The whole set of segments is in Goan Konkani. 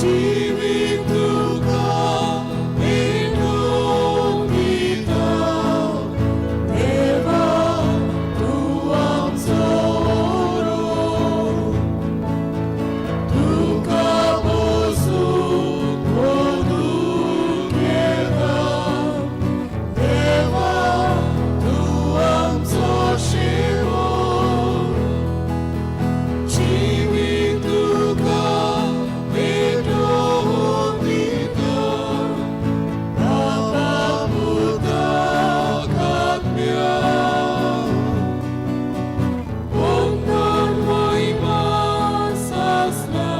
जिवीत तुका भेटोवन दिता. देवा तूं आमचो ओरो, तुका पोसूंक दुख येता. देवा तूं आमचो शेवट. जिवीत तुका भेटोवन दिता, बापा पुताक आत्म्या. वंदन महिमा सासणा,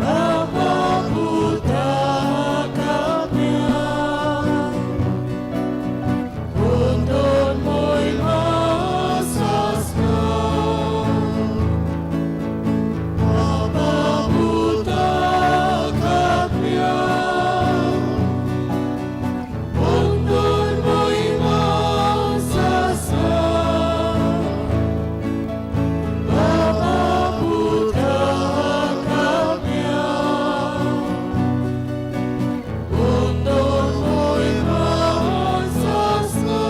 बापा पुताक आत्म्या. वंदन महिमा सासणा, बापा पुताक आत्म्या. वंदन महिमा सासणा, बापा पुताक आत्म्या. वंदन महिमा सासणा.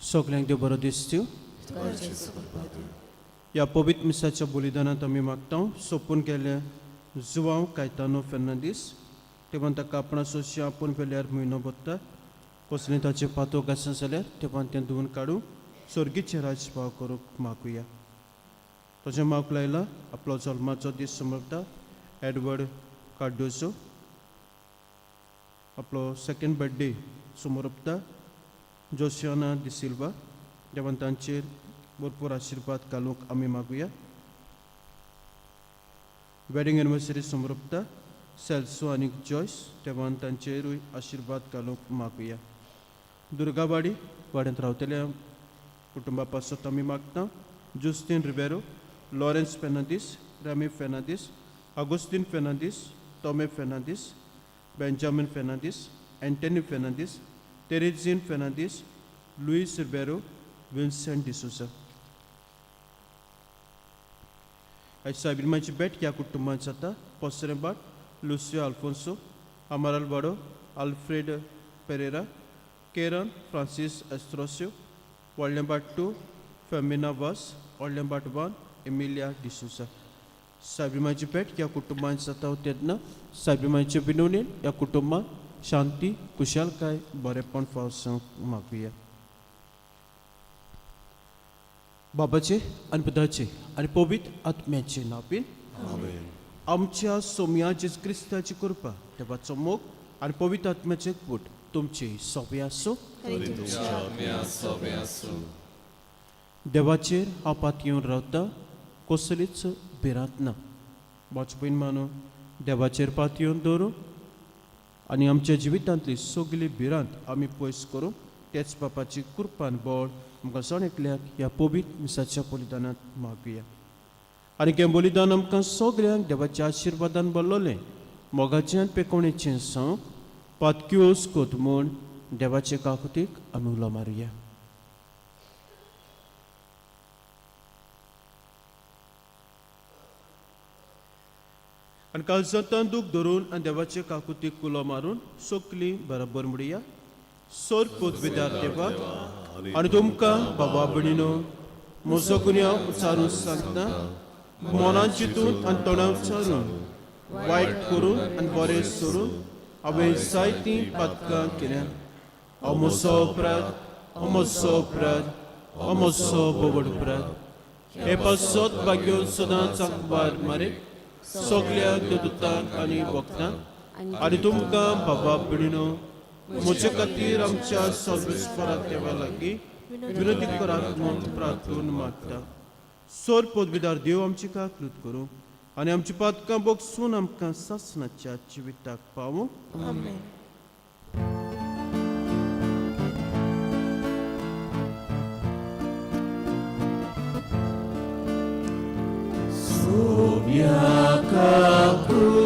सगल्यांक देव बरो दिसत्यो. ह्या पवित्र मिसाच्या बलिदानांत आमी मागता सोंपून गेले जुवांव कायतानो फेर्नांदीस, तेव्हा ताका आपणा सोशी आपूण वेल्यार म्हयनो भरता. कसलें ताचें पातोक आसा जाल्यार तेव्हा तें धुवून काडूं स्वर्गीचें राजभाव करूंक मागुया. तशें मागूंक लायला आपलो जल्माचो दीस समर्ता एडवर्ड कार्डोसो, आपलो सेकंड बर्थडे समोरपता जोशियाना डिसिल्वा. देवान तांचेर भरपूर आशिर्वाद घालूंक आमी मागुया. वेडिंग एनिवर्सरी समर्पता सेल्सो आनी जॉयस, देवान तांचेरूय आशिर्वाद घालूंक मागुया. दुर्गावाडी वाड्यांत रावतल्या कुटुंबा पासत आमी मागता जुस्तीन रिबेरो, लॉरेन्स फेर्नांदीस, रॅमी फेर्नांदीस, आगोस्तीन फेर्नांदीस, टॉमे फेर्नांदीस, बेंजामीन फेर्नांदीस, एंटनी फेर्नांदीस, तेरेझीन फेर्नांदीस, लुईस रिबेरो, विन्सेंट डिसोजा. आयज सायबीन भेट ह्या कुटुंबांत जाता: पोसरेबाट लुसियो आल्फोन्सो, अमाराल वाडो, आल्फ्रेड पेरेरा, केरन फ्रांसीस एस्ट्रोस्यो, व्हडलेंबाट 2 फेमिना वास, व्हडलेंबाट 1 एमिलिया डिसोजा. सायबीमाची भेट ह्या कुटुंबांत जाता तेन्ना सायबीमाचे विनवणेन ह्या कुटुंबांत शांती, खुशालकाय, बरेपण फावसूंक मागुया. बाबाचे आनी पुताचे आनी पवित्र आत्म्याचे नांवान. आमेन. आमच्या सोमया जेजू क्रिस्ताची कृपा, देवाचो मोग आनी पवित्र आत्म्याचे एकवट तुमचे सोबे आसूं. आनी तुमच्या आत्म्या सोबे आसूं. देवाचेर हांव पातयेवन रावता, कसलीच भिरांत ना. वाचपीन मानू देवाचेर पातयेवन दवरूं आनी आमच्या जिवितांतली सगली भिरांत आमी पयस करूं. तेच बापाची कृपान बळ आमकां जण एकल्याक ह्या पवित्र मिसाच्या बलिदानांत मागुया. आनी हें बलिदान आमकां सगल्यांक देवाच्या आशिर्वादान भरलोलें, मोगाचें आनी पेकोवणेचें जावं. पातक्योस कोत म्हूण देवाचे काकुतीक आमी उलो मारुया. आनी काळजांत दूख धरून आनी देवाचे काकुतीक उलो मारून सगलीं बरोबर म्हणया: सोर पदवीदार देवा, आनी तुमकां बाबा भयणीनो, म्हजो गुन्यांव उच्चारून सांगता. मनान चिंतून आनी तोंडान उच्चारून, वायट करून आनी बरें सोडून हांवें जायतीं पातकां केल्यात. हो म्हजो अपराध, हो म्हजो अपराध, हो म्हजो भोवड अपराध. हे पासत भाग्यो सदांच आंकवार मारे, सगल्या देवदूतांक आनी भक्तांक, आनी तुमकां बाबा भयणीनो, म्हजे खातीर आमच्या सर्वेस्परा देवा लागीं विनंती करात म्हूण प्रार्थून मागता. सोर पदवीदार देव आमची काकलूत करूं आनी आमची पातकां बोगसून आमकां सासणाच्या जिविताक पावूं. आमेन. Somia kakuto.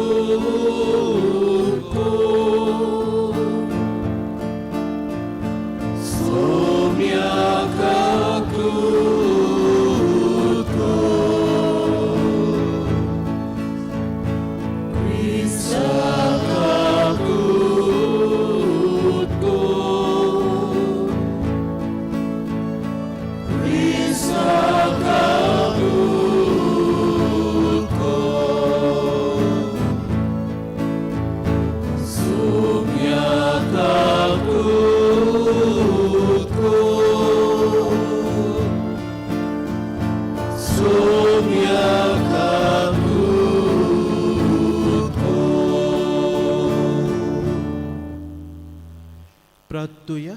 प्रार्थुया.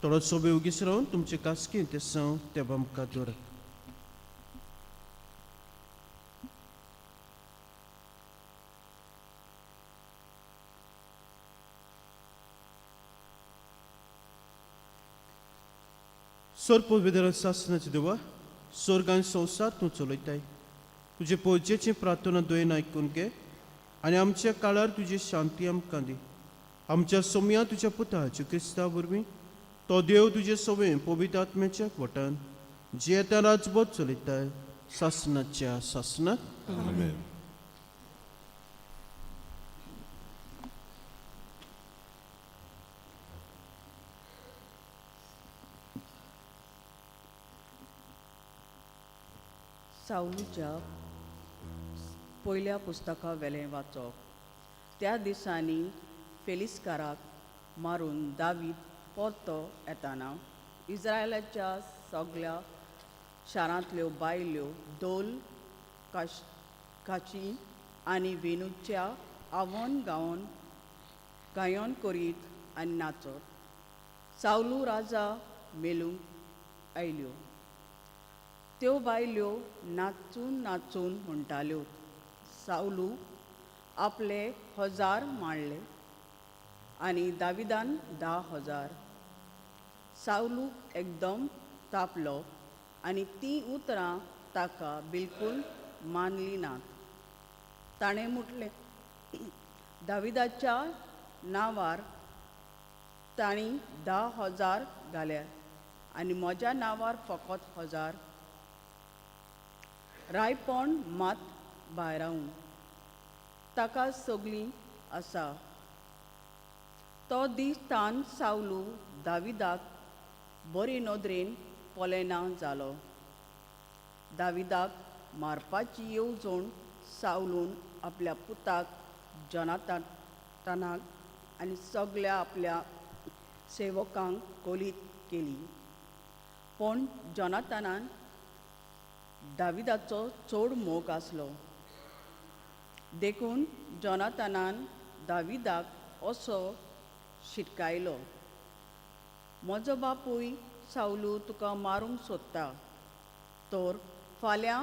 थोडोसो वेळ ओगीच रावन तुमचे कास्कीन ते सांव देवा मुखार दवरात. सर्प सासनाचे देवा, स्वर्ग आनी संवसार तूं चलयताय. तुजे पोजेची प्रार्थना दोयन आयकून घे आनी आमच्या काळार तुजी शांती आमकां दी. आमच्या सोम्या तुज्या पुता क्रिस्ता वरवीं तो देव तुजे सवे पवित्र आत्म्याच्या वटान जियेता राजबोध चलयताय सासनाच्या सासनात. आमेन. सावलूच्या पयल्या पुस्तका वेलें वाचप. त्या दिसांनी फेलिस्काराक मारून दावीद परतो येताना इस्रायलाच्या सगल्या शारांतल्यो बायल्यो धोल काश काची आनी वेणूच्या आवन गावन गायन करीत आनी नाचत सावलू राजा मेलूंक आयल्यो. त्यो बायल्यो नाचून नाचून म्हणटाल्यो, सावलू आपले 1000 मांडले आनी दाविदान 10,000. सावलू एकदम तापलो आनी तीं उतरां ताका बिलकूल मानलीं नात. ताणें म्हटलें, दाविदाच्या नांवार तांणी 10,000 घाल्या आनी म्हज्या नांवार फकत 1000. रायपण मात भायरावन ताका सगळीं आसा. तो दीस तान सावलू दाविदाक बरे नदरेन पळयना जालो. दाविदाक मारपाची येवजण सावलून आपल्या पुताक जनातानाक आनी सगल्या आपल्या सेवकांक कोलीत केली. पूण जनातानान दाविदाचो चड मोग आसलो, देखून जॉनाथानान दाविदाक असो शिटकायलो, म्हजो बापूय सावलू तुका मारूंक सोदता, तर फाल्यां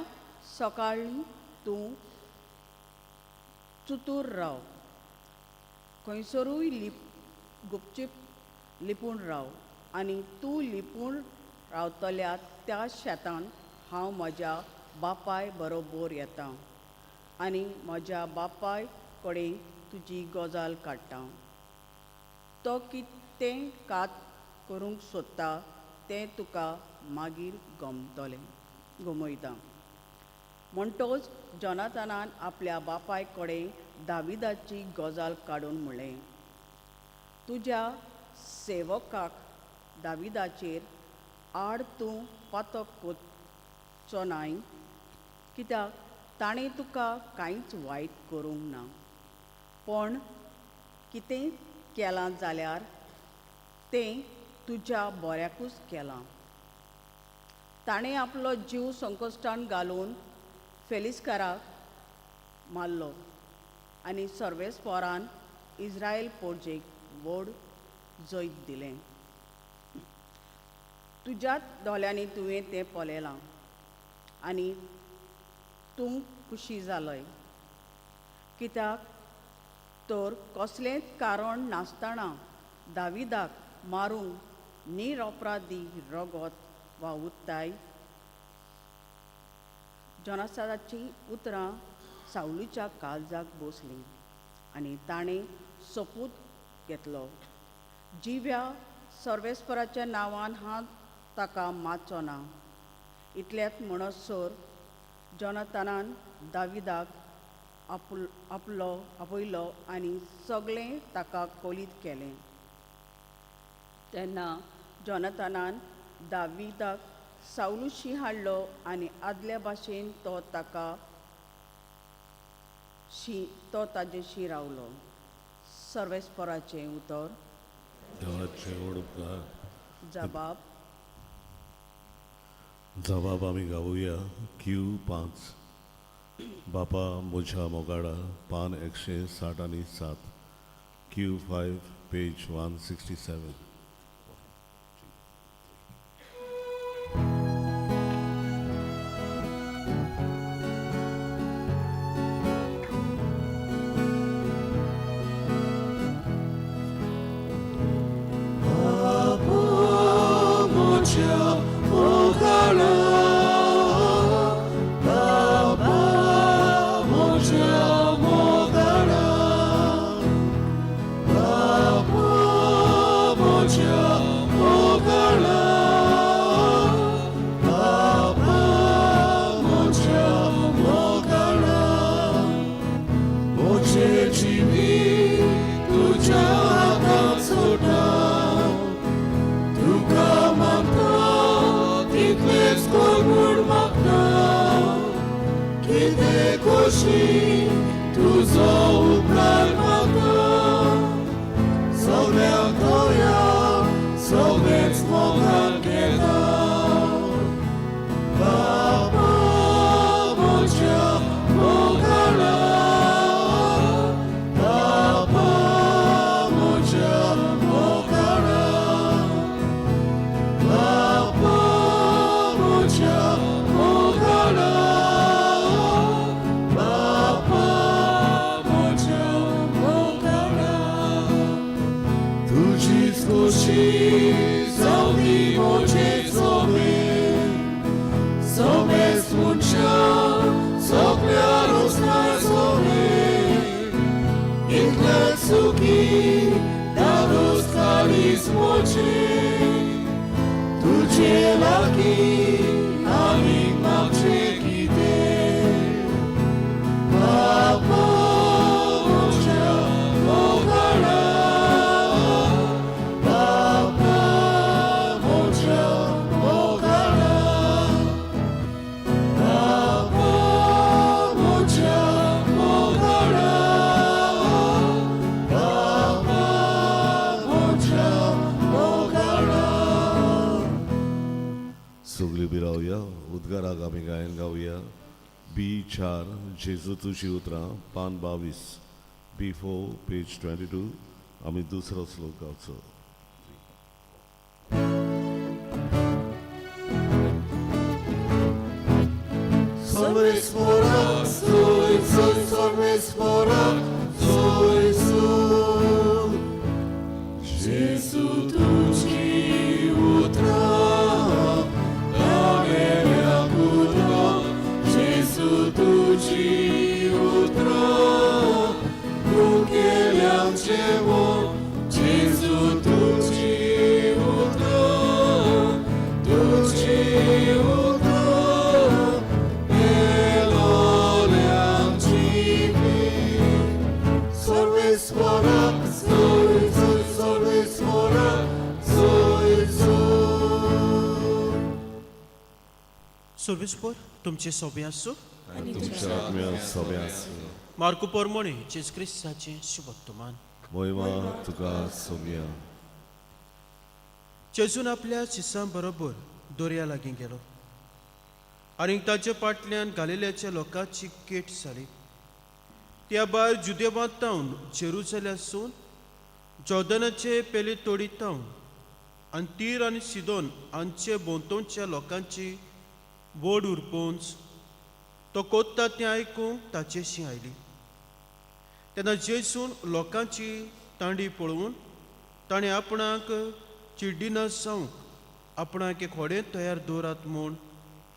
सकाळीं तूं चुतूर राव, खंयसरूय लिप गुपचीप लिपून राव आनी तूं लिपून रावतल्या त्या शेतान हांव म्हज्या बापाय बरोबर येता आनी म्हज्या बापाय कडेन तुजी गजाल काडटा. तो कितें कात करूंक सोदता तें तुका मागीर गमतलें गमयता. म्हणटोच जॉनाथानान आपल्या बापाय कडेन दाविदाची गजाल काडून म्हणलें, तुज्या सेवकाक दाविदाचेर आड तूं पातक करचो नाय, कित्याक ताणें तुका कांयच वायट करूंक ना, पूण कितें केलां जाल्यार तें तुज्या बऱ्याकूच केलां. ताणें आपलो जीव संकश्टान घालून फेलिस्काराक मारलो आनी सर्वेस्पोरान इस्रायल पोरजेक व्हड जैत दिलें. तुज्याच दोळ्यांनी तुवें तें पळयलां आनी तूं खुशी जालय, कित्याक तर कसलेंच कारण नासतना दाविदाक मारूंक निरपराधी रगत वावुरताय. जॉनाथानाचीं उतरां सावलूच्या काळजाक बसलीं आनी ताणें सोपूत घेतलो, जिव्या सर्वेस्पराच्या नांवान हांव ताका मारचो ना. इतल्यात म्हणसर जॉनाथानान दाविदाक आपलो आपयलो आनी सगळें ताका कोलीत केलें. तेन्ना जॉनाथानान दाविदाक सावलूशी हाडलो आनी आदल्या भाशेन तो ताका शी तो ताजेशी रावलो. सर्वेस्पराचें उतर. देवाचें व्हड उपकार. जबाब. जबाब आमी गावया क्यू 5 बापा म्हज्या मोगाडा पान 167 Q 5 page 167. तुझो उपकार म्हाका सगळ्यांक दया सगळेच मोगान घेता बाबा म्हज्या मोगाळा बाबा म्हज्या मोगाळा बाबा म्हज्या मोगाळा बाबा म्हज्या मोगाळा तुजीच खोशी जावनी म्हजे सोमे सोमेस मनशां सगळ्या रोसनाय सोमे इतलें सुखी दारूस काळीज म्हजें तुजे लागीं आनीक मागचें कितें बाबा म्हज्या मोगाळा बाबा म्हज्या मोगाळा बाबा म्हज्या मोगाळा बाबा म्हज्या मोगाळा. सगळी उबी रावया, उद्गाराक आमी गायन गावया बी 4 जेजू तुजी उतरां पान 22 बी 4 पेज 22 आमी दुसरो श्लोक गावचो. सर्वेस्परा सुय सुय सर्वेस्परा सुय सुय जेजू तुजी उतरां तागेल्या उतरां जेजू तुजी उतरां मुगेल्याक जेवण जेजू तुजी उतरां तुजी उतरां मेलोल्यांक जिवीत सर्वेस्परा सुय सुय सर्वेस्परा सुय सुय. सर्वेस्पर तुमचे सोबे आसूं आनी तुमच्या आत्म्या सोबे आसूं. मार्कू पोरमोणे जेजू क्रिस्ताचें शुभत्तमान. मोहिमा तुका सोबया. जेजून आपल्या शिसां बरोबर दर्या लागीं गेलो आनी ताचे फाटल्यान गालिल्याच्या लोकांची केट जाली. त्या भायर जुदेवांत तावन जेरुजल्यासून जॉर्दनाचे पेले तोडी तावन आनी तीर आनी सिदोन हांचे भोंवतणच्या लोकांची व्हड उरपोंच तो कोत्ता तें आयकूंक ताचेशी आयली. तेन्ना जेजून लोकांची तांडी पळोवन ताणें आपणाक चिड्डिना जावंक आपणाक एक होडें तयार दवरात म्हूण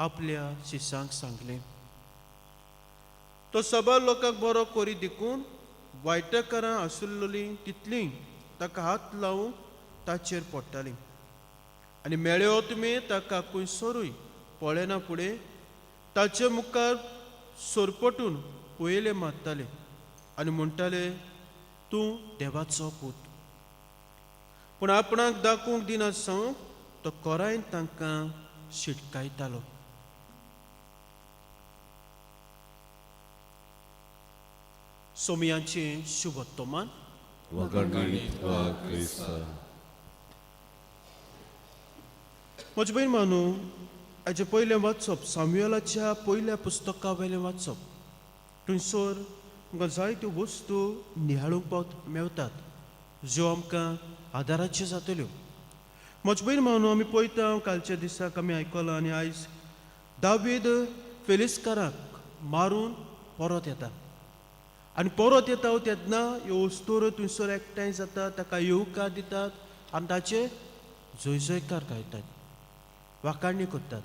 आपल्या शिसांक सांगलें. तो सबार लोकांक बरो करी देखून वायटकारां आसलेलीं तितलीं ताका हात लावूंक ताचेर पडटालीं आनी मेळ्यो तुमी ताका खंयसरूय पळयना फुडें ताचे मुखार सरपटून पयले मारताले आनी म्हणटाले, तूं देवाचो पूत. पूण आपणाक दाखोवंक दिना सावंक तो कोरायन तांकां शिटकायतालो. सोमयांचें शुभत्तमान. वागाणी तुका क्रिस्ता. म्हजे भयण मानू, हाचें पयलें वाचप सामुएलाच्या पयल्या पुस्तका वयलें वाचप. थंयसर आमकां जायत्यो वस्तू निहाळूंक पावत मेवतात ज्यो आमकां आदाराच्यो जातल्यो. म्हज भयण मानू आमी पळयता कालच्या दिसाक आमी आयकलां आनी आयज दावीद फेलिस्काराक मारून परत येता आनी परत येता तेन्ना ह्यो वस्तूर थंयसर एकठांय जाता, ताका येवकार दितात आनी ताचे जयजयकार गायतात, वाखाणी करतात.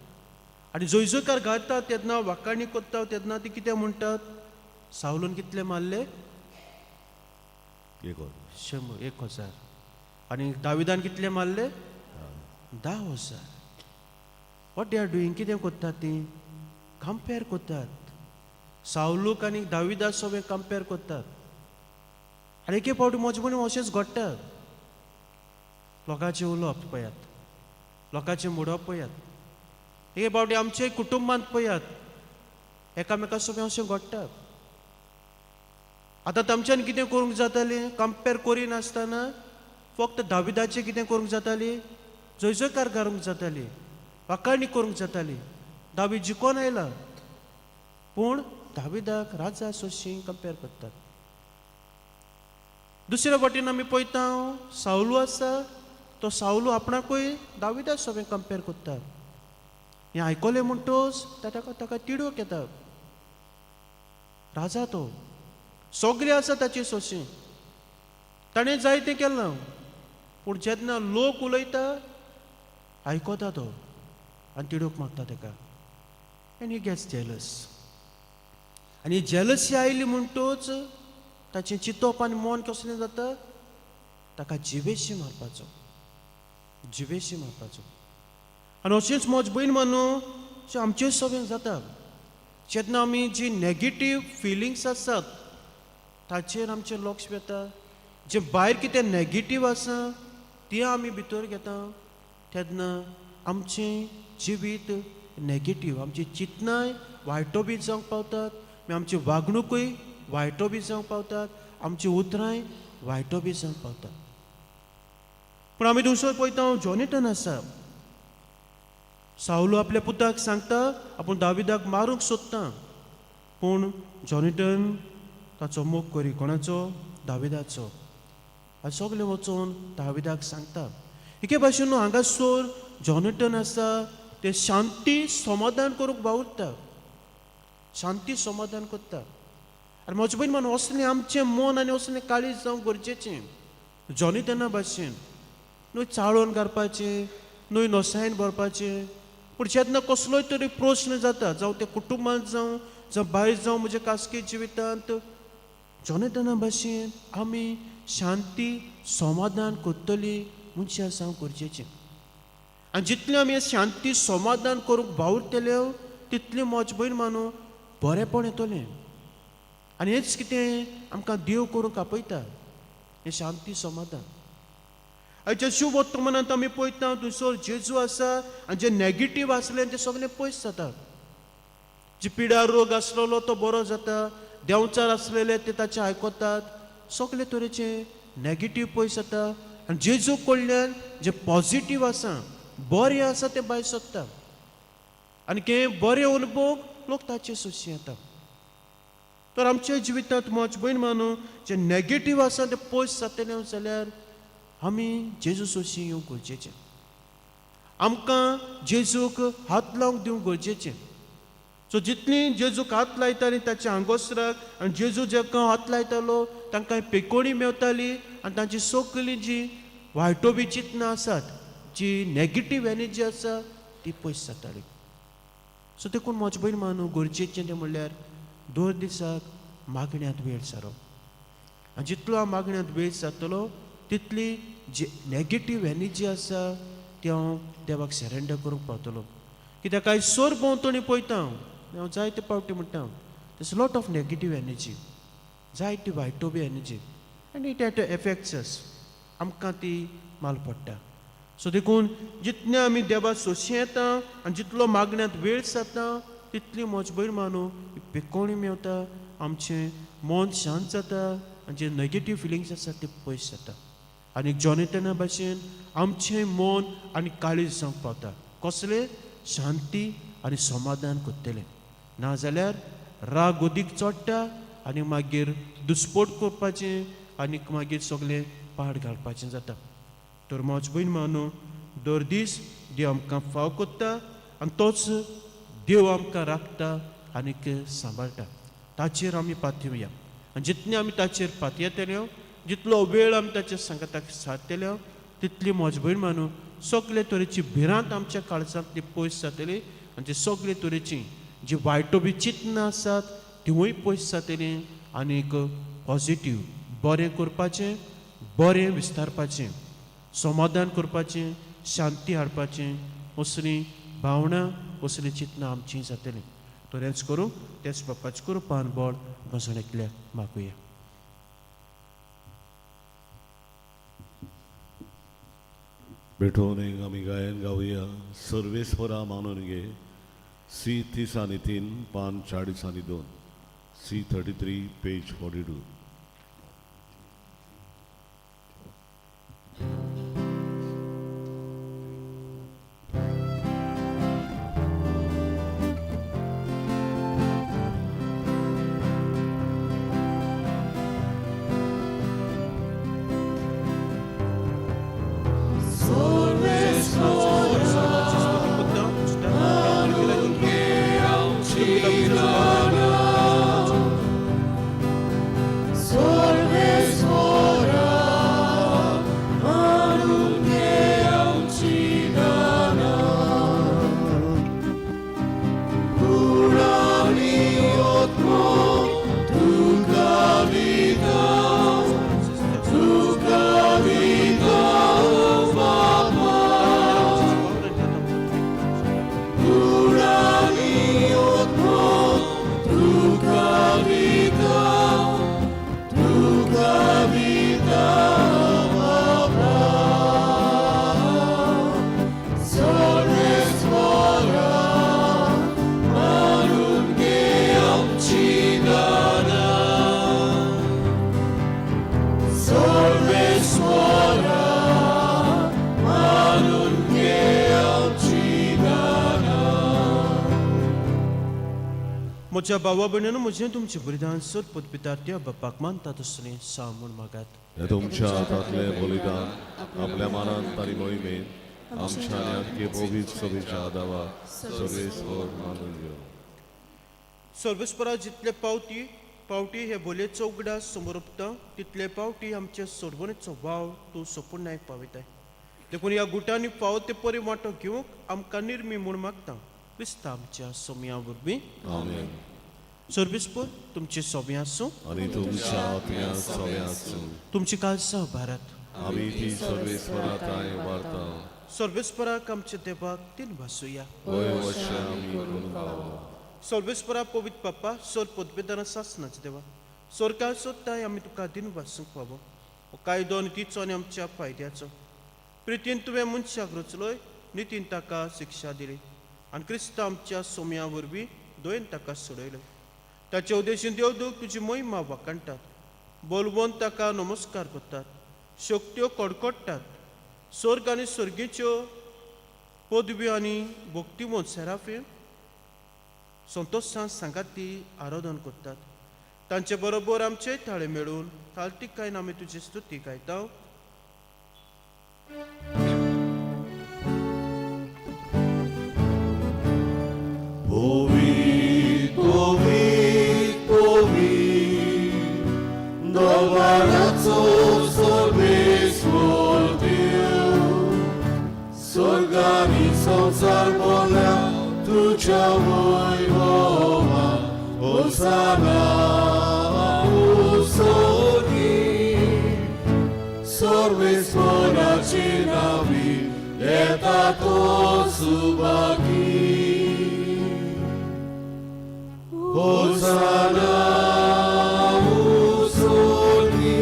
आनी जयजयकार गायतात तेन्ना, वाखाणी करता तेन्ना ती कितें म्हणटात? सावलून कितले मारले? एक वर. 100, 1000. आनी दाविदान कितले मारले? 10,000. What they are doing? कितें करतात ती? कंपेर करतात. सावलूक आनी दाविदा सगळें कंपेर करतात. आनी एके फावटी म्हजे म्हणून अशेंच घडटा. लोकांचें उलोवप पळयात, लोकांचें मोडप पळयात, एके फावटी आमचे कुटुंबांत पळयात, एकामेका सगळें अशें घडटा. आतां तामच्यान कितें करूंक जातालें? कंपेर करिनासतना फक्त दाविदाचें कितें करूंक जाताली? जयजयकार करूंक जाताली, वाखाणी करूंक जाताली. दावीद जिकोन आयला, पूण दाविदाक राजा सोशी कंपेर करतात. दुसऱ्या वाटेन आमी पळयता सावलू आसा, तो सावलू आपणाकूय दाविदा सगळें कंपेर करता. हें आयकलें म्हणटच ताका तिडूक येता. राजा तो, सगळें आसा ताचे सोशी, ताणें जायतें केलां, पूण जेन्ना लोक उलयता आयकता तो आनी तिडूक मागता ताका. आनी he gets jealous. आनी जेलसी आयली म्हणटच ताचें चिंतप आनी मन कसलें जाता? ताका जिवेशी मारपाचो, जिवेशी मारपाचो. आनी अशेंच म्हज भयण मानू आमचें सगळें जाता. जेन्ना आमी जी नेगेटीव फिलिंग्स आसात ताचेर आमचें लक्ष वता, जें भायर कितें नेगेटीव आसा तें आमी भितर घेता, तेन्ना आमचें जिवीत नेगेटीव, आमची चिंतनाय वायटो बी जावंक पावतात, मागीर आमची वागणुकूय वायटो बी जावंक पावतात, आमची उतरांय वायटो बी जावंक पावतात. पूण आमी दुसरो पळयता जॉनेटन आसा. सावलो आपल्या पुताक सांगता आपूण दाविदाक मारूंक सोदता, पूण जॉनेटन ताचो मोग करी. कोणाचो? दाविदाचो. आनी सगळे वचून दाविदाक सांगता. एके भाशेन न्हू हांगासर जॉनेटन आसा ते शांती समाधान करूंक वावुरता, शांती समाधान करता. आनी म्हजे भयण मान असलें आमचें मन आनी असलें काळीज जावंक गरजेचें. जॉनेटना भाशेन न्हय चाळोवन घालपाचें, न्हय नसायन भरपाचें, पूण जेन्ना कसलोय तरी प्रस्न जाता, जावं ते कुटुंबांत जावं, जावं भायर जावं, म्हज्या खासगी जिवितांत, जॉनेटना भाशेन आमी शांती समाधान करतली मनशां जावंक गरजेचें. आनी जितलें आमी शांती समाधान करूंक वावुरतले तितलें म्हज भयण मानू बरेंपण येतलें. आनी हेंच कितें आमकां देव करूंक आपयता, हें शांती समाधान. आयच्या शुभ वर्तमानांत आमी पळयता थंयसर जेजू आसा आनी जे नेगेटीव आसले ते सगळे पयस जाता. जे पिडा रोग आसलेलो तो बरो जाता, देंवचार आसलेले ते ताचे आयकतात, सगळे तरेचे नेगेटीव पयस जाता. आनी जेजू कडल्यान जे पॉजिटीव आसा, बरें आसा तें भायर सोदता आनी के बरें अनुभव लोक ताचे सोशी येता. तर आमच्या जिवितांत म्हज भयण मानू जे नेगेटीव आसा तें पयस जातलें जाल्यार आमी जेजू सोशी येवंक गरजेचें. आमकां जेजूक हात लावंक दिवंक गरजेचें. सो जितली जेजूक हात लायताली ताच्या आंगोसराक, आनी जेजू जेका हात लायतालो तांकां पेकोणी मेवताली आनी तांची सगळी जी वायटो बी चिंतनां आसात, जी नेगेटीव एनर्जी आसा ती पयस जाताली. सो देखून म्हज भयण मानू गरजेचें तें म्हणल्यार दर दिसाक मागण्यांत वेळ सारप. आनी जितलो हांव मागण्यांत वेळ जातलो तितली जी नेगेटीव एनर्जी आसा ती हांव देवाक सरेंडर करूंक पावतलो. कित्याक कांय सोर भोंवतणी पळयता हांव, हांव जायते फावटी म्हणटा there's lot of negative energy, जायती वायटो बी एनर्जी, आनी it effects अस, आमकां ती माल पडटा. सो देखून जितलें आमी देवा सोशी येता आनी जितलो मागण्यांत वेळ जाता तितली म्हज भयण मानू पिकोणी मेवता, आमचें मन शांत जाता आनी जे नेगेटीव फिलिंग्स आसा ते पयस जाता. आनी जॉनेटना भाशेन आमचें मन आनी काळीज जावंक पावता. कसलें? शांती आनी समाधान करतलें. नाजाल्यार राग उदीक चडटा आनी मागीर दुस्पोट करपाचें आनी मागीर सगळें पाड घालपाचें जाता. तर म्हज भयण मानू दर दीस देव आमकां फाव कोत्ता आनी तोच देव आमकां राखता आनीक सांबाळटा. ताचेर आमी पातयेवया आनी जितलें आमी ताचेर पातयेतले जितलो वेळ आमी ताच्या सांगाताक सारतले तितली म्हज भयण मानू सगळे तरेची भिरांत आमच्या काळजांतली पयस जातली आनी ती सगळे तरेची जी वायटो बी चिंतनां आसात तिवूय पयस जातली आनीक पॉजिटीव बरें करपाचें, बरें विस्तारपाचें, समाधान करपाचें, शांती हाडपाचें असलीं भावनां असलीं चिंतनां आमचीं जातलीं. तर हेंच करूं तेच बापाचें कृपान बळ गजण एकल्याक मागुया. भेटोवन एक आमी गायन गावया सर्वेस्परा मानून घे. सी 30 आनी 3 पान 40 आनी 2, सी 33 पेज 42. म्हज्या भावा भयणीनो म्हजें तुमचें बलिदान सर पदपितार त्या बापाक मानता तसलें सा म्हूण मागात. हे तुमच्या हातांतलें बलिदान आपल्या मनांत आनी मोहिमेन आमच्या आनी आख्खे पवित्र सभेच्या आदावा सर्वेस्पर मानून घेवं. सर्वेस्परा जितले पावटी पावटी हे बोलयेचो उगडास समोर उरता तितले पावटी आमचे सोडवणेचो वाव तूं सोपुर्णायक पावयताय. देखून ह्या गुटांनी फावो ते परी वांटो घेवंक आमकां निर्मी म्हूण मागता क्रिस्ता आमच्या सोम्या वरवीं. आमेन. सर्वेस्पर तुमचे सोम्या आसूं आनी तुमच्या आत्म्या सव्या आसूं. तुमची काळजां भारत आमी ती सर्वेस्परा थांय वारता. सर्वेस्पराक आमच्या देवाक तीन वासुया. वय वशे आमी करूंक पावो. सर्वेस्परा पवित्र बाप्पा सर पदवेदारा सासनाच देवा सरकार सोदताय आमी तुका दिन वासूंक फावो हो कायदो आनी तिचो आनी आमच्या फायद्याचो. प्रितीन तुवें मनशाक रचलोय, नितीन ताका शिक्षा दिली आनी क्रिस्त आमच्या सोम्या वरवीं दोयन ताका सोडयलो. ताचे उद्देशीन देवदूत तुजी महिमा वाखाणटात, बोलवोन ताका नमस्कार करतात, शक्त्यो कडकडटात. स्वर्ग आनी सर्गीच्यो पदव्यो आनी भक्तिवंत सेराफीम संतोशान सांगाती आराधन करतात. तांचे बरोबर आमचे थाळे मेळून तालतिकायन आमी तुजी स्तुती गायता. पवित्र पवित्र पवित्र दरबाराचो सर्वेस्पर देव, स्वर्गानी संवसार भरल्या तुज्या वैभवान. होसाना उसोगी सर्वेस्पराची नावी येता तो सुभागी. होसाना उसोगी.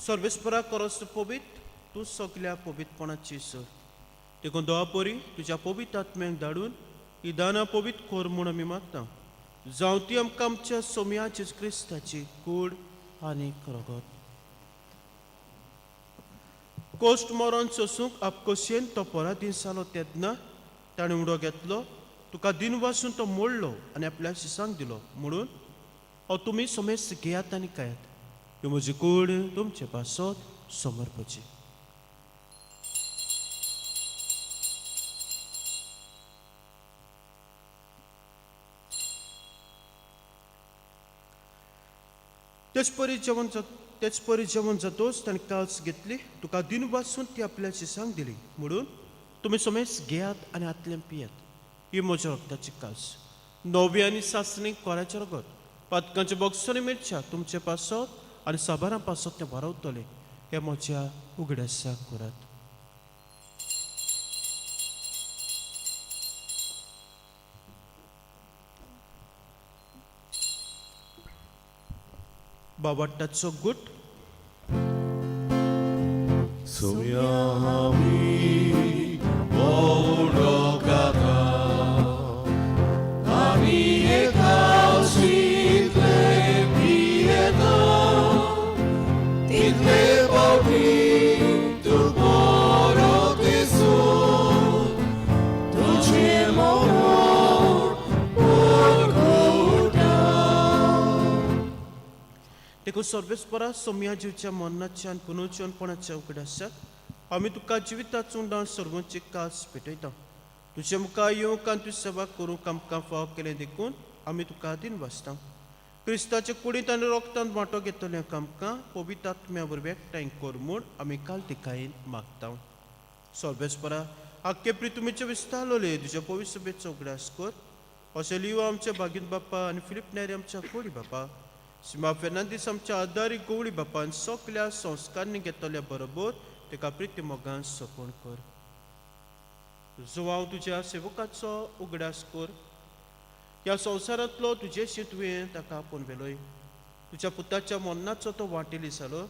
सर्वेस्परा करस पवित्र तूं सगल्या पवित्रपणाची सर. देखून दोवा परी तुज्या पवित्र आत्म्याक धाडून ही दानां पवित्र कर म्हूण आमी मागता. जावं ती आमकां आमच्या सोम्या जेजू क्रिस्ताची कूड आनी रगत. कोश्ट मरण सोसूंक आपकोशेन तो पराधीन जालो तेन्ना ताणें उडो घेतलो, तुका दिन वासून तो मोडलो आनी आपल्या शिसांक दिलो म्हणून हो तुमी समेस्त घेयात आनी खायात. ह्यो म्हजी कूड तुमचे पासत समर्पची. तेच परी जेवण जातोच ताणें काल्स घेतली, तुका दिन वासून ती आपल्या शिसांक दिली म्हणून तुमी समेस्त घेयात आनी हातल्यान पियात. ही म्हज्या रक्ताची कास, नवी आनी सासणी कोराचें रगत, पातकांचे बॉक्सांनी मिरच्या तुमचे पासत आनी साबारां पासत तें वारवतलें. हे म्हज्या उगडासाक करात. बाबाटाचो गुट. सोम्या आमी उडो खाता आमी एकावशीतले पियेता तितले पावटी तूं बरो दिसो तुजें मोर परगुटा. देखून सर्वेस्परा सोम्या जिवच्या मरणाच्या आनी पुनर्जीवनपणाच्या उगडासाक आमी तुका जिविताचो उंडान सर्वांची कास पेटयता. तुजे मुखार येवंक आनी तुजी सेवा करूंक आमकां फाव केलें देखून आमी तुका दिन वाचता. क्रिस्ताचे कुडींत आनी रोगतांत वांटो घेतल्यांक आमकां पवित्र आत्म्या वरवीं एकठांय कर म्हूण आमी काल तिकायेन मागता. सर्वेस्परा आख्खे प्रितुमीचे विस्तारलोले तुज्या पवित्र सभेचो उगडास कर. अशें लियो आमच्या बागीन बाप्पा आनी फिलीप नेरी आमच्या कोडी बापा, सिमा फेर्नांदीस आमच्या आदारी गवळी बापान सगल्या संस्कारांनी घेतल्या बरोबर ताका प्रिती मोगान सपण कर. जुवांव तुज्या सेवकाचो उगडास कर. ह्या संवसारांतलो तुजेशी तुवें ताका आपोवन व्हेलोय. तुज्या पुताच्या मरणाचो तो वांटेली जालो,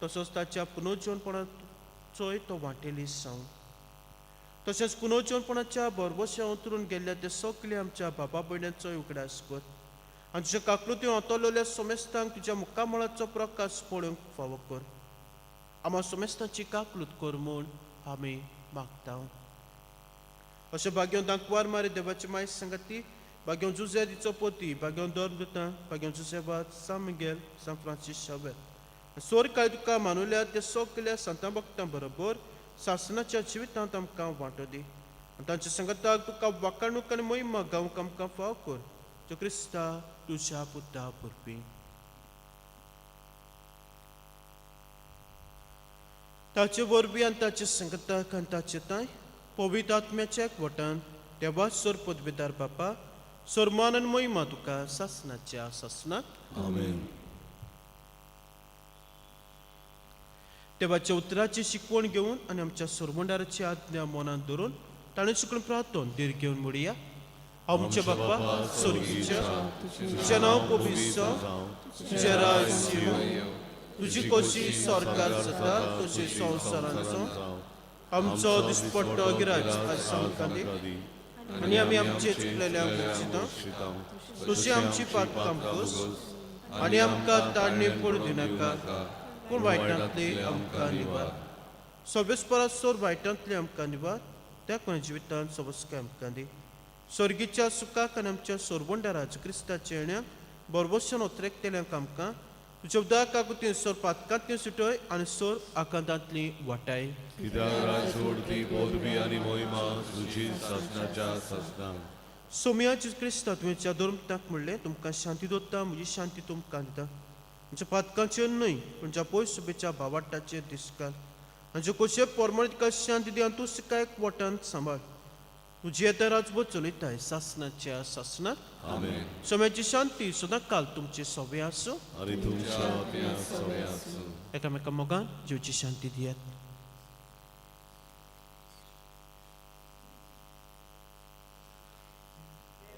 तसोच ताच्या पुनर्जीवनपणाचोय तो वांटेली जावं. तशेंच पुनर्जीवनपणाच्या भरवश्या उतरून गेल्ल्या ते सगल्या आमच्या बाबा भयण्यांचोय उगडास कर आनी तुज्या काकृती ओतलेल्या सोमेस्तांक तुज्या मुखामळाचो प्रकाश पळोवंक फावो कर. आमा सोमेस्तांची काकलूत कर म्हूण आमी मागता. अशें भाग्यों दांकवार मारी देवाची माय सांगाती, भाग्यों जुझे दिचो पोती, भाग्यों धर्म दुतां, भाग्यों जुझेवाद, सान मिगेल, सान फ्रांसीस शावेर, सोर काय तुका मानुल्या ते सगल्या सांतां भक्तां बरोबर सासनाच्या जिवितांत आमकां वांटो दी आनी तांच्या सांगाताक तुका वाकाणूक आनी महिमा गावंक आमकां फाव कर. जो क्रिस्ता तुज्या पुता वरवीं. ताचे वरवीं आनी ताचे संगताक आनी ताचे तांय पवित्र आत्म्याच्या एकवटान देवा सोर पदवेदार बापा सोरमान आनी महिमा तुका सासनाच्या सासनाक. आमेन. देवाच्या उतराची शिकवण घेवन आनी आमच्या सोरमंडाराची आज्ञा मनांत धरून ताणें शिकून प्रार्थन धीर घेवन म्हणया. आमच्या बापा स्वर्गीच्या, तुजें नांव पवित्र जावं, तुजें राज्य येवं, तुजी कशी सरकार जाता तशी संवसारांचो आमचो दिसपट्टो गिराज आज आमकां दी आनी आमी आमचे चुकलेल्यांक बक्षिता तशी आमची पातकां पुस आनी आमकां ताडणी पडूं दिनाका, पूण वायटांतली आमकां निवार. सवेस्परा सोर वायटांतली आमकां निवार, त्या कोण जिवितांत सवस्काय आमकां दी. स्वर्गीच्या सुखाक आनी आमच्या सोरबंडाराज क्रिस्ताच्या येण्याक बरबोशन ओतरेकतेल्यांक आमकां तुज्या उदक काकुतीन सोर पातकांतली सुटय आनी सोर आकांतांतली वाटाय. कित्याक राज सोडती पदवी आनी मोहिमा तुजी सासनाच्या सासनाक. सोमया जेजू क्रिस्ता तुवें धर्मताक म्हणलें, तुमकां शांती दवरता, म्हजी शांती तुमकां दिता. आमच्या पातकांचेर न्हय पूण ज्या पयस सुबेच्या भावाट्टाचेर दिसकाल आनी कशे परमळ तुका शांती दी आनी तूं सिकायक वटान सांबाळ. तुजी येता राजभर चलयताय सासनाच्या सासनाक. आमेन. सोम्याची शांती सदां काल तुमचे सवे आसूं आनी तुमच्या आत्म्याक सवे आसूं. एकामेका मोगान जिवची शांती दियात.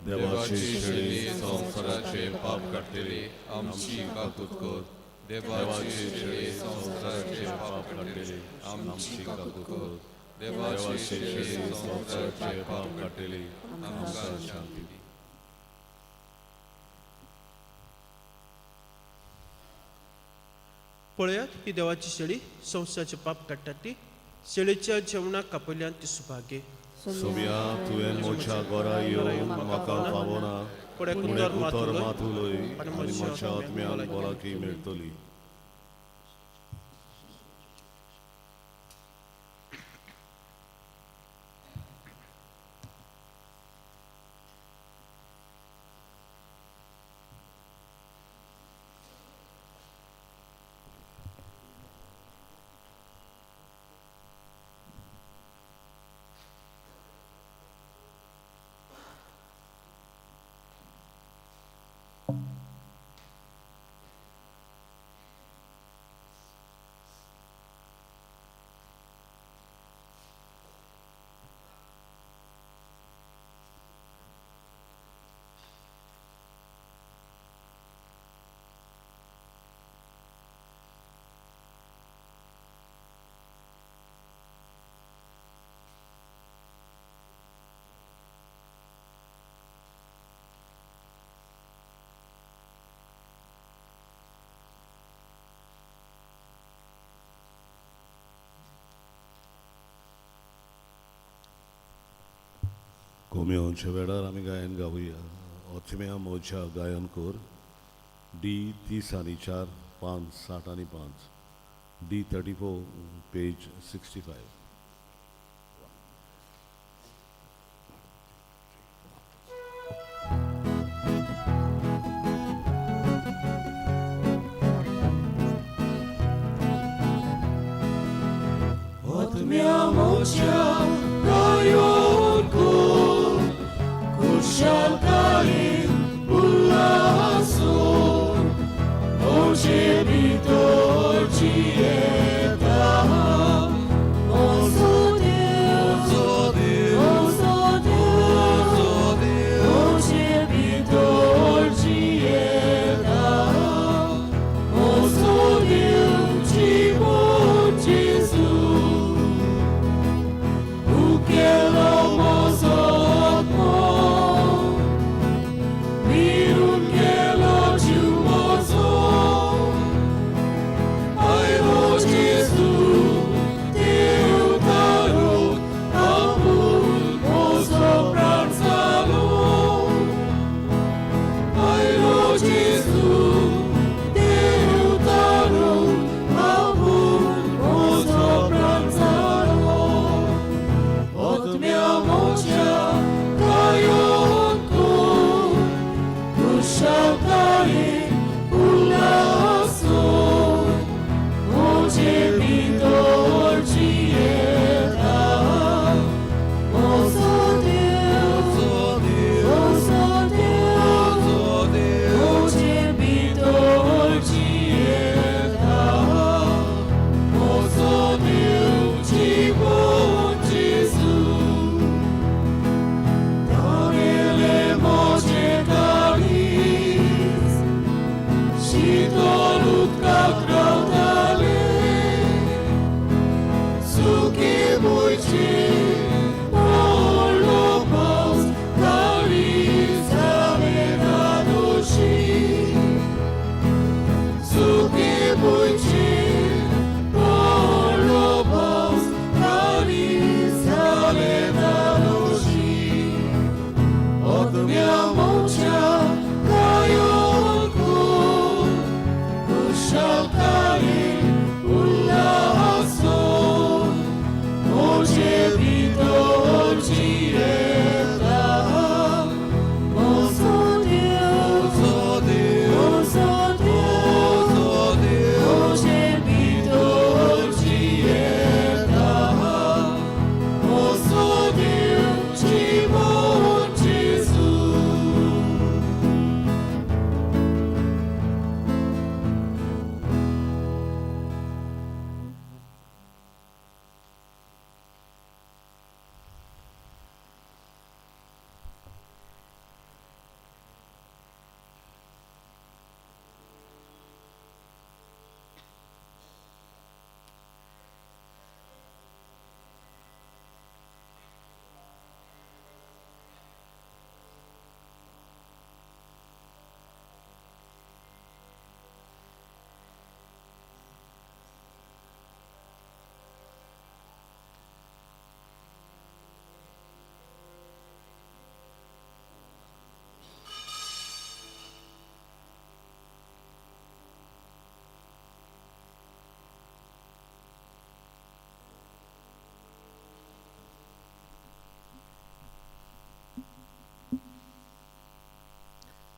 देवाची देवाची संवसाराचे पाप काडटली आमची काकूत कर. देवाची शेळी संवसाराचे पाप काडटली आमची काकूत कर. देवाची शेळी संवसाराचे पाप काडटली आमकां शांती दी. पळयात ही देवाची शेळी संवसाराचे पाप काडटा ती शेळीच्या जेवणाक कापयल्यान ती सुभागे. सोम्या, तुवें म्हज्या घरा येवन म्हाका फावना, पूण एक पूण उतर एक मात उतर उलय मात उलय आनी आनी म्हज्या म्हज्या आत्म्याक आत्म्यान भलायकी भलायकी मेळटली. कोम्योंच्या वेळार आमी गायन गावया. ओथम्या मोज्या गायन कोर, डी 34, पान 65, डी 34, पेज 65.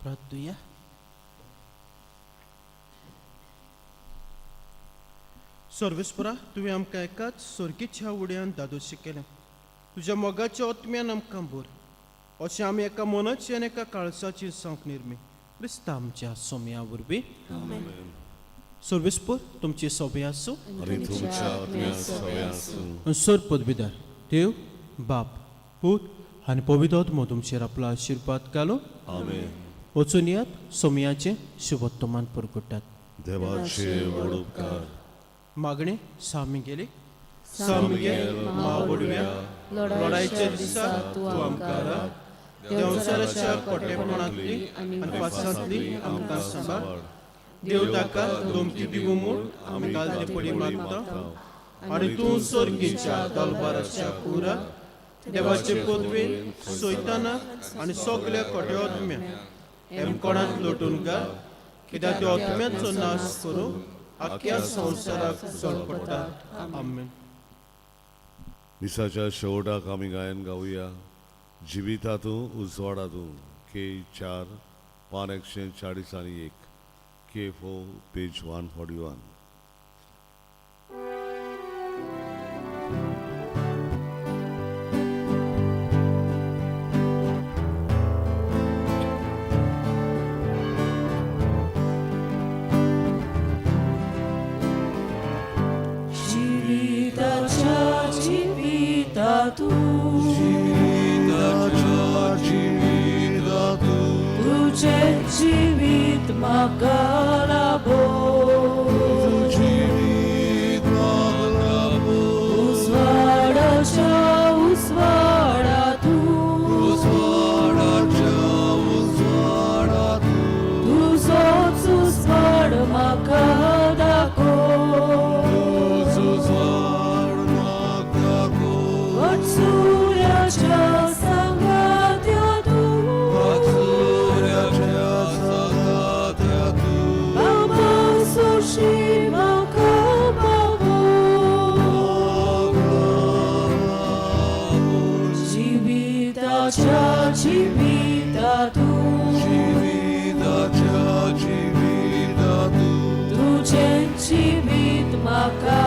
प्रार्थुया. सर्वेस्परा, तुवें आमकां एकाच सर्गीच्या उड्यान दादोशी केलें. तुज्या मोगाच्या ओतम्यान आमकां भर, अशें आमी एका मनाची आनी एका काळसाची जावंक निर्मी क्रिस्ता आमच्या सोम्या वरवीं. सर्वेस्पर तुमची सोबे आसूं आनी तुमच्या आत्म्या सवय आसूं. सर पदवीदार देव बाप पूत आनी पवित्र आत्मो तुमचेर आपलो आशिर्वाद घालो. आमेन. वचून यात, सोमयाचें शुभोत्तमान परगटात. देवाचे व्हड उपकार. मागणें सामिगेली. सामगेल मावडव्या, लढायच्या दिसा तूं आमकां राख. देंवचाराच्या खोटेपणांतली आनी पासांतली आमकां सांबाळ. देव ताका धमकी दिवूं म्हूण आमी घालते पडी मागता आनी तूं सर्गीच्या दलबाराच्या कुरा देवाचे पदवेन सोयताना आनी सगल्या खोट्या आत्म्या हेमकोणांत लोटून घाल, कित्याक त्या आत्म्याचो नाश करूंक आख्ख्या संवसाराक चड पडटा. आमेन. मिसाच्या शेवटाक आमी गायन गावया जिवितातूं उजवाडातूं, के 4, पान 141, K 4, page 141. जिविताच्या जिविता तूं, जिविताच्या जिविता तूं, तुझे जिवीत म्हाका लाभो, जिवीत म्हाका लाभो, उजवाडाच्या उजवाडा तूं, उजवाडाच्या उजवाडा तूं, तुजोच उजवाड म्हाका दाखो, तुजो उजवाड म्हाका दाखो, वटसुऱ्याच्या सांगात्या तूं, वात्सुऱ्याच्या सांगात्या तूं, बाबा सोशी म्हाका पावो, जिविताच्या जिविता तूं, जिविताच्या जिविता तूं, तुझे जिवीत म्हाका